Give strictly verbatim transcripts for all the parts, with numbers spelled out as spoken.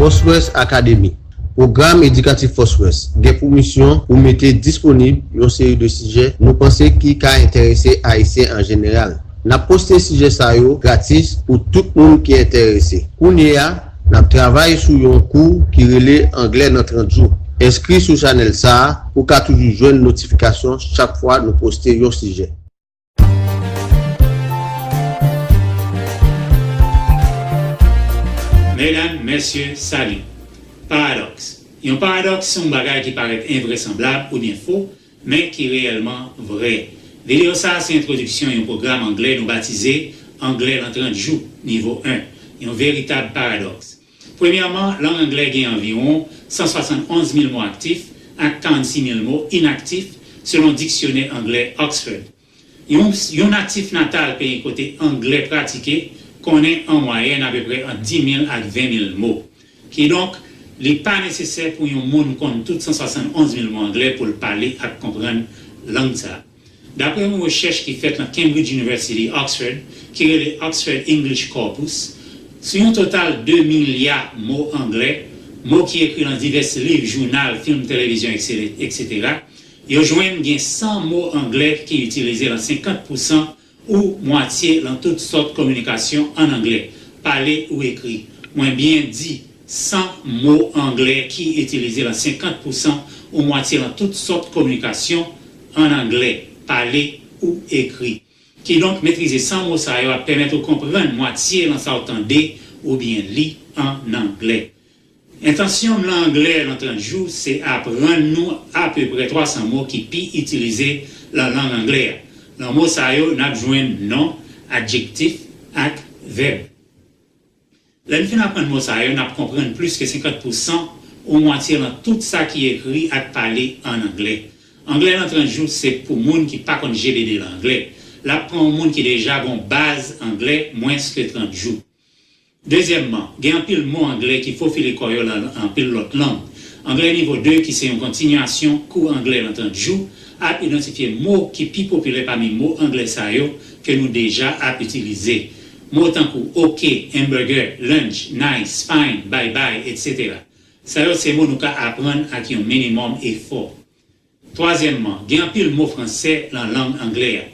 Fòswès Akademi. Pwogram edikatif Fòswès gen pou misyon pou mete disponib yon seri de sijè nou panse ki ka enterese Ayisyen an jeneral. N ap poste sijè sa yo gratis pou tout moun ki enterese. Kounye a, n ap travay sou yon kou ki rele Anglè nan trant jou. Enskri sou chanèl sa a pou w ka toujou jwenn notifikasyon chak fwa nou poste yon sijè. Medam, mesye, salut. Paradòks. Yon paradòks se yon bagay ki parèt envresanblab oubyen fo, men ki reyèlman vrè. Videyo sa a se entwodiksyon yon pwogram anglè nou batize Anglè nan trant jou, nivo en, yon veritab paradòks. Premyèman, lang anglè gen anviwon san swasann onz mil mo aktif ak karannsis mil mo inaktif, selon diksyonè anglè Oxford. Yon, yon natif natal peyi kote anglè pratike konnen an mwayèn apeprè ant dis mil ak ven mil mo. Kidonk, li pa nesesè pou yon moun konn tout san swasann onz mil mo anglè pou l pale ak konprann lang sa a. Daprè yon rechèch ki fèt nan Cambridge University, Oxford, ki rele Oxford English Corpus, sou yon total de milya mo anglè, mo ki ekri nan divès liv, jounal, fim, televizyon, etsetera, yo jwenn gen san mo anglè ki itilize lan senkant pousan ou mwatye lan tout sòt kominikasyon ann anglè, pale ou ekri. Mwen byen di san mo anglè ki itilize lan senkant pousan ou mwatye lan tout sòt kominikasyon ann anglè, pale ou ekri. Kidonk, metrize san mo sa yo ap pèmèt ou konprann mwatye lan sa w tande oubyen li ann anglè. Entansyon m lan anglè lan trant jou se aprann nou apeprè twa san mo ki pi itilize lan lang anglè a. Lan mo sa yo, n ap jwenn non, adjektif ak vèb. Lè n fin aprann mo sa yo, n ap konprann plis ke senkant pousan ou mwatye lan tout sa ki ekri ak pale ann anglè. Anglè lan trant jou se pou moun ki pa konn jebede lan anglè. L ap pran yon moun ki deja gen yon baz anglè mwens ke trant jou. Dezyèmman, gen anpil mo anglè ki fofile kò yo lan anpil lòt lang. Anglè nivo de, ki se yon kontinyasyon kou anglè lan trant jou, ap idantifye mo ki pi popilè pami mo anglè sa yo ke nou deja ap itilize. Mo tankou ok, hamburger, lunch, nice, fine, bye bye, etsetera. Sa yo se mo nou ka aprann ak yon minimòm efò. Twazyèmman, gen anpil mo fransè lan lang anglè a.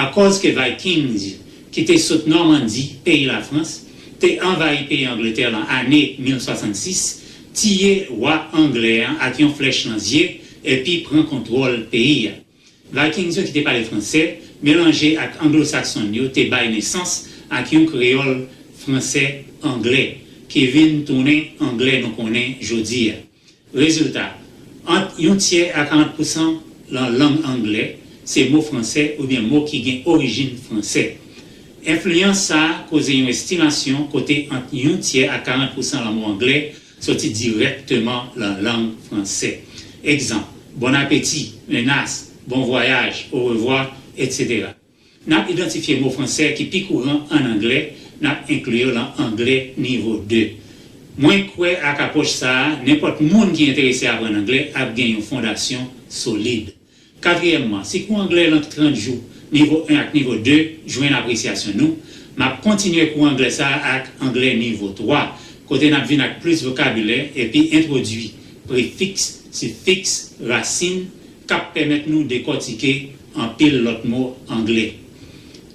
Akòz ke Vikings ki te sot Nòmandi, peyi Lafrans, te anvayi peyi Angletè lan ane mil swasannsis, tiye wa anglè an ak yon flèch lan zye epi pran kontwòl peyi a. Vikings yo ki te pale fransè, melanje ak Anglo-Saksonn yo te bay nesans ak yon kreyòl fransè anglè, ki vin tounen anglè nou konnen jodi a. Rezilta, ant yon tyè a karant pousan lan lang anglè se mo fransè oubyen mo ki gen orijin fransè. Enfliyans sa a koze yon estimasyon kote ant yon tyè a karant pousan lan mo anglè soti dirèkteman lan lang fransè. Egzanp, bon apeti, menas, bon vwayaj, orevwa, etsetera. N ap idantifye mo fransè ki pi kouran ann anglè, n ap enkli yo lan anglè nivo de. Mwen kwè ak apwòch sa a, nenpòt moun ki enterese aprann anglè ap gen yon fondasyon solid. Katriyèmman, si kou anglè lan trant jou, nivo en ak nivo de, jwenn apresyasyon nou, m ap kontinye kou anglè sa a ak anglè nivo twa, kote n ap vin ak plis vokabilè epi entwodui prefiks, sifiks, rasin, k ap pèmèt nou dekòtike anpil lòt mo anglè.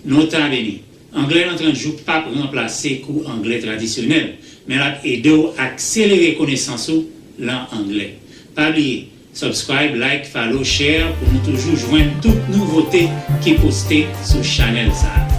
Nota bene, anglè nan trant jou p ap ranplase kou anglè tradisyonèl, men l ap ede w akselere konesans ou lan anglè. Pa bliye, subscribe, like, follow, share pou nou toujou jwenn tout nouvote ki poste sou chanèl sa a.